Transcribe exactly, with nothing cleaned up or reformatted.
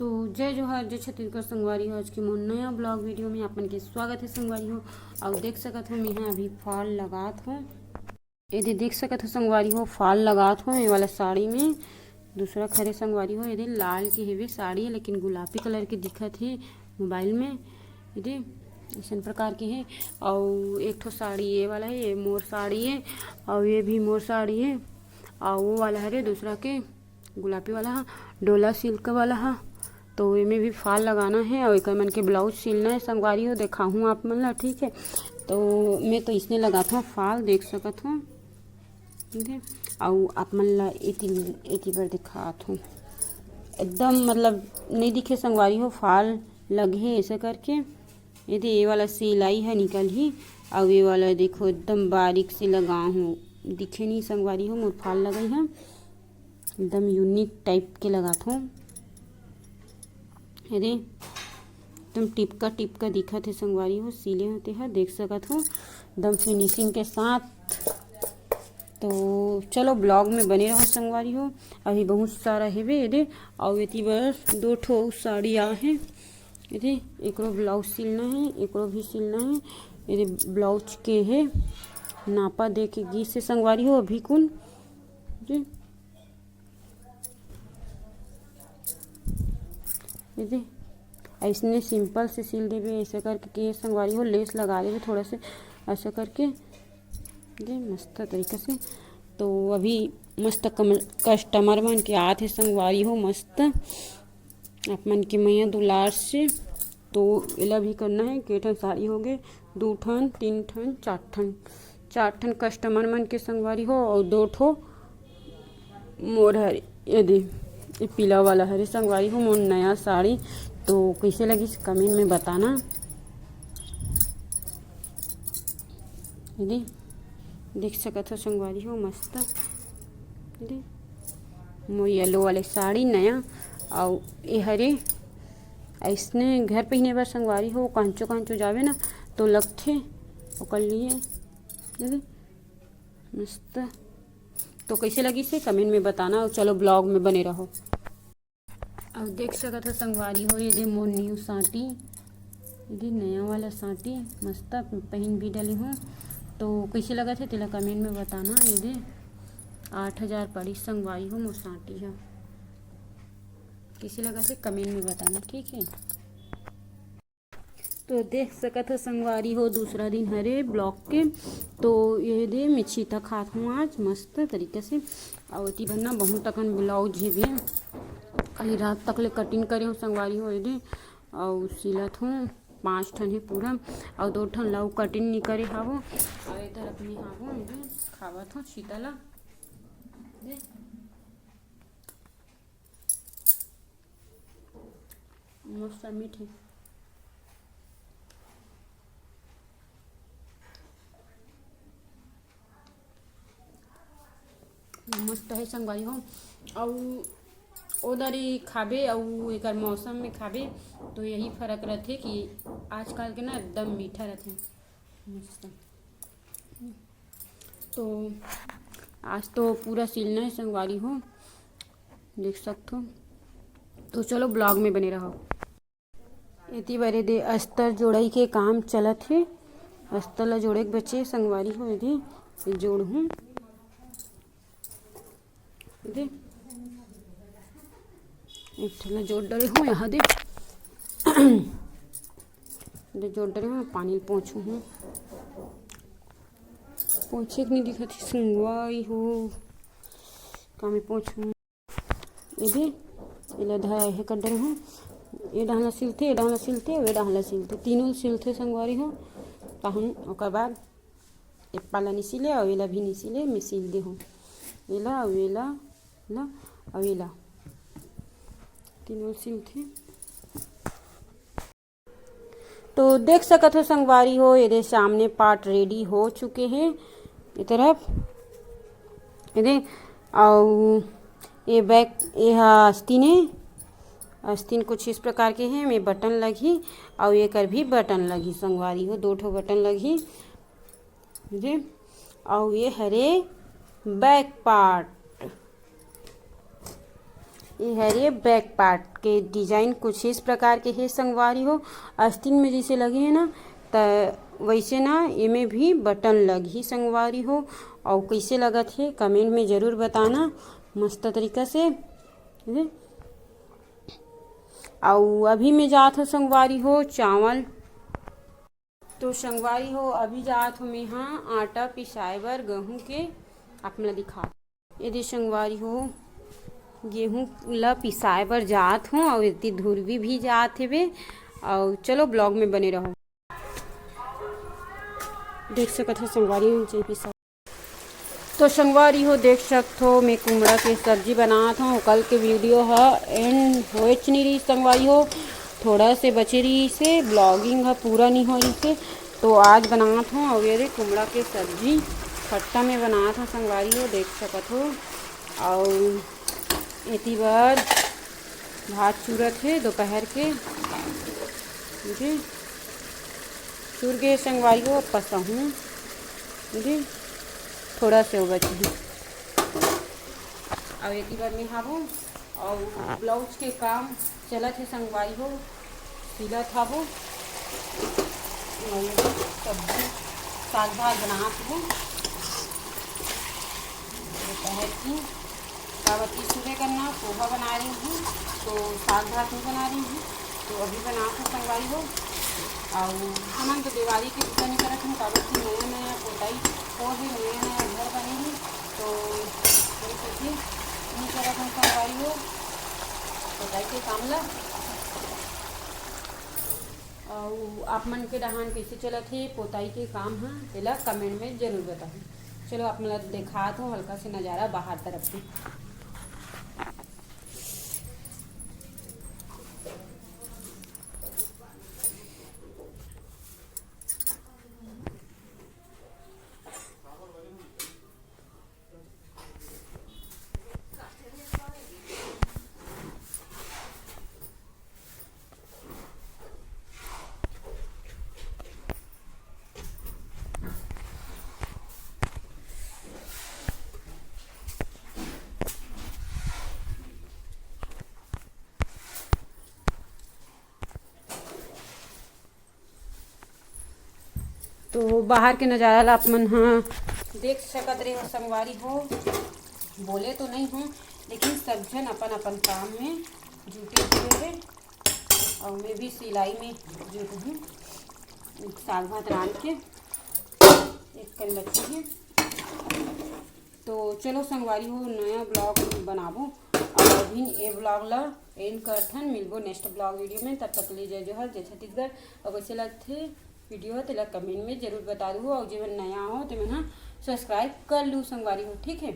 तो जय जोहार, जय छत्तीसगढ़ संगवारी हो। आज के मोर नया ब्लॉग वीडियो में आप मन के स्वागत है संगवारी हो। अउ देख सकत हो, मेहा अभी फॉल लगात हो। एदे देख सकत हो संगवारी हो, फॉल लगात हो ये वाला साड़ी में। दूसरा खरे संगवारी हो, एदे लाल के हेवे साड़ी, लेकिन गुलाबी कलर के दिखत हे मोबाइल में। एदे अइसन प्रकार के हे। अउ एक ठो साड़ी ये वाला हे, ये मोर साड़ी हे, अउ ये भी मोर साड़ी हे। अउ वो वाला हरे दूसरा के गुलाबी वाला हा, डोला सिल्क वाला हा। तो एमे भी फाल लगाना है और एकर मन के ब्लाउज सिलना है संगवारी हो, देखाहूँ आप मन ला, ठीक है। तो मैं तो इसने लगात हूँ फाल, देख सकत हो, ठीक है। अउ आप मन ला एती, एती बर दिखात हूँ, एकदम मतलब नहीं दिखे संगवारी हो, फाल लगे है ऐसे करके। ये दे, ये वाला सिलाई है निकल ही, अउ ये वाला देखो एकदम बारीक से लगा हूँ, दिखे नहीं संगवारी हो, मोर फाल लगाई है। एकदम यूनिक टाइप के लगात हूँ। अरे, एकदम टिपका टिपका दिखत हे संगवारी हो, सिले होते हैं, देख सकत हो, एकदम फिनिशिंग के साथ। तो चलो, ब्लॉग में बने रहो संगवारी हो। अभी बहुत सारा हेवे एदे, अउ एती बस दो ठो साड़ी आ हे एदे। एकरो ब्लाउज सिलना है, एकरो भी सिलना है। एदे ब्लाउज के है नापा दे के गीस से संगवारी हो अभी कुन जी। ये दे, ऐसने सिंपल से सिल देबे, ऐसे करके के संगवारी हो, लेस लगा देबे थोड़ा से, ऐसे करके दे मस्त तरीका से। तो अभी मस्त कम-, कस्टमर मन के आत हे संगवारी हो, मस्त आप मन के मैया दुलार से। तो एला भी करना है, के ठन साड़ी हो गए, दू ठन, तीन ठन, चार ठन, चार ठन कस्टमर मन के संगवारी हो, और दो ठो मोर हरे, ये दे, ये पीला वाला हरे संगवारी हो, मोर नया साड़ी। तो कैसे लगिस कमेंट में बताना। ये दे, देख सकत हो संगवारी हो, मस्त। ये दे, मोर येलो वाले साड़ी नया, अउ ये हरे ऐसने घर पहिने बर संगवारी हो, कांचो कांचो जावे ना तो लगथे, ओकर लिए। ये दे, मस्त। तो कैसे लगिस हे कमेंट में बताना, और चलो ब्लॉग में बने रहो। अब देख सकत हो संगवारी हो, ये दे मोर न्यू साटी, ये दे नया वाला साटी, मस्त पहिन भी डले हूँ। तो कैसे लगत हे तेला कमेंट में बताना। ये दे आठ हजार पड़ी संगवारी हो मोर साटी ह, कैसे लगत हे कमेंट में बताना, ठीक है। तो देख सकत हो संगवारी हो, दूसरा दिन हरे ब्लॉग के। तो ये दे, मैं छीता खात हूँ आज मस्त तरीके से। अउ एती बर ना बहुत अकन ब्लाउज हेवे, काली रात तक ले कटिंग करे हूँ संगवारी हो, ये दे। अउ सिलत हूँ, पाँच ठन हे पूरा, अउ दो ठन ला कटिंग नहीं करे हावो। अउ इधर अपनी हावो, ये दे, खावत हूँ छीता ला। दे। मस्त मीठ हे। मस्त हे संगवारी हो। अउ ओदरी खाबे अउ एकर मौसम में खाबे, तो यही फर्क रहथे कि आजकल के ना एकदम मीठा रहथे। मस्त। तो आज तो पूरा सिलना है संगवारी हो, देख सकथो। तो चलो ब्लॉग में बने रहो। एती बरे दे अस्तर जोड़ई के काम चलत हे। अस्तर ला जोड़े के बचे संगवारी हो, एदे जोड़हूँ। एदे एक ठन ला जोड़ डरे हूँ यहाँ दे। एदे जोड़ डरे हूँ, पानी पोंछहूँ। पोंछे के नहीं दिखत हे संगवारी हो, का मैं पोंछहूँ? एदे, एला धर, हे कर डरे हूँ। ए डहन ला सिलथे, ए डहन ला सिलथे, ए डहन ला सिलथे, तीनों सिलथे संगवारी हो। तहन ओकर बाद ए पाला नहीं सिले, अउ एला भी नहीं सिले, मैं सिल दे हूँ। एला, अउ एला, ला, अउ एला। तीनों सिलथे। तो देख सकत हो संगवारी हो, एदे सामने पार्ट रेडी हो चुके हे। ए तरफ एदे, अउ ए बैक, ए हा आस्तीन हे। आस्तीन कुछ इस प्रकार के हे, में बटन लगही, अउ एकर भी बटन लगही संगवारी हो, दो ठो बटन लगही। जी, अउ ये हरे बैक पार्ट। ये हरे बैक पार्ट के डिजाइन कुछ इस प्रकार के हे संगवारी हो। आस्तीन में जैसे लगे हे ना, त वैसे ना एमे भी बटन लगही संगवारी हो। अउ कैसे लगत हे, कमेंट में जरूर बताना मस्त तरीका से। अउ अभी मैं जात हो संगवारी हो चावल। तो संगवारी हो, अभी जात हो मेहा आटा पिसाए बर गहूं के, आप मन ला दिखा। ये दे संगवारी हो, गेहूं ला पिसाए बर जात हो, अउ एती धुरवी भी जात हेवे। अउ चलो, ब्लॉग में बने रहो। देख सकत हो संगवारी हो, जे पिसा। तो संगवारी हो, देख सकत हो, मैं कुमड़ा के सब्जी बनात हो। कल के वीडियो ह एंड होएच नहीं रही संगवारी हो, थोड़ा से बचे रही से, ब्लॉगिंग ह पूरा नहीं हो रही से। तो आज बनात हो, अउ ये दे कुमड़ा के सब्जी खट्टा में बनात हो संगवारी हो, देख सकत हो। अउ एती बर भात चूरत हे दोपहर के, जी। चूर गे संगवारी हो, अब पसहूँ, जी। थोड़ा से बचे हे। अउ एती बर में हाबो, अउ ब्लाउज के काम चलत हे संगवारी हो, सिलत हाबो। अउ सब्जी साग भात बनात हूँ दोपहर की। काबर कि सुबह करना पोहा बना रही हूँ, तो साग भात नहीं बना रही हूँ, तो अभी बनात हूँ संगवारी हो। अउ हमन तो देवारी के पूजा नहीं करत हन, काबर कि नया नया पोताई हो हे, नया नया घर बने हे, तो वही सोचे नहीं करत हन संगवारी हो पोताई के काम ला। अउ आप मन के डहान कैसे चलत हे पोताई के काम ह, तेला कमेंट में जरूर बताहू। चलो, आप मन ला देखात हूँ हल्का से नजारा बाहर तरफ के। तो बाहर के नजारा ला आप मन ह देख सकत रहे हो संगवारी हो, बोले तो नहीं हूँ, लेकिन सब झन अपन अपन काम में जुटे हुए हे। अउ मैं भी सिलाई में जुट हूँ, साग भात रांध के एक कन बची है। तो चलो संगवारी हो, नया ब्लॉग बनाबो। अउ अभी ए ब्लॉग ला एंड करथन, मिलबो नेक्स्ट ब्लॉग वीडियो में। तब तक के लिए जय जोहार, जय छत्तीसगढ़। अउ कैसे लगथे वीडियो, तेला कमेंट में जरूर बता दू। अउ जेमन नया हो, तेमन ह सब्सक्राइब कर लू संगवारी हो, ठीक है।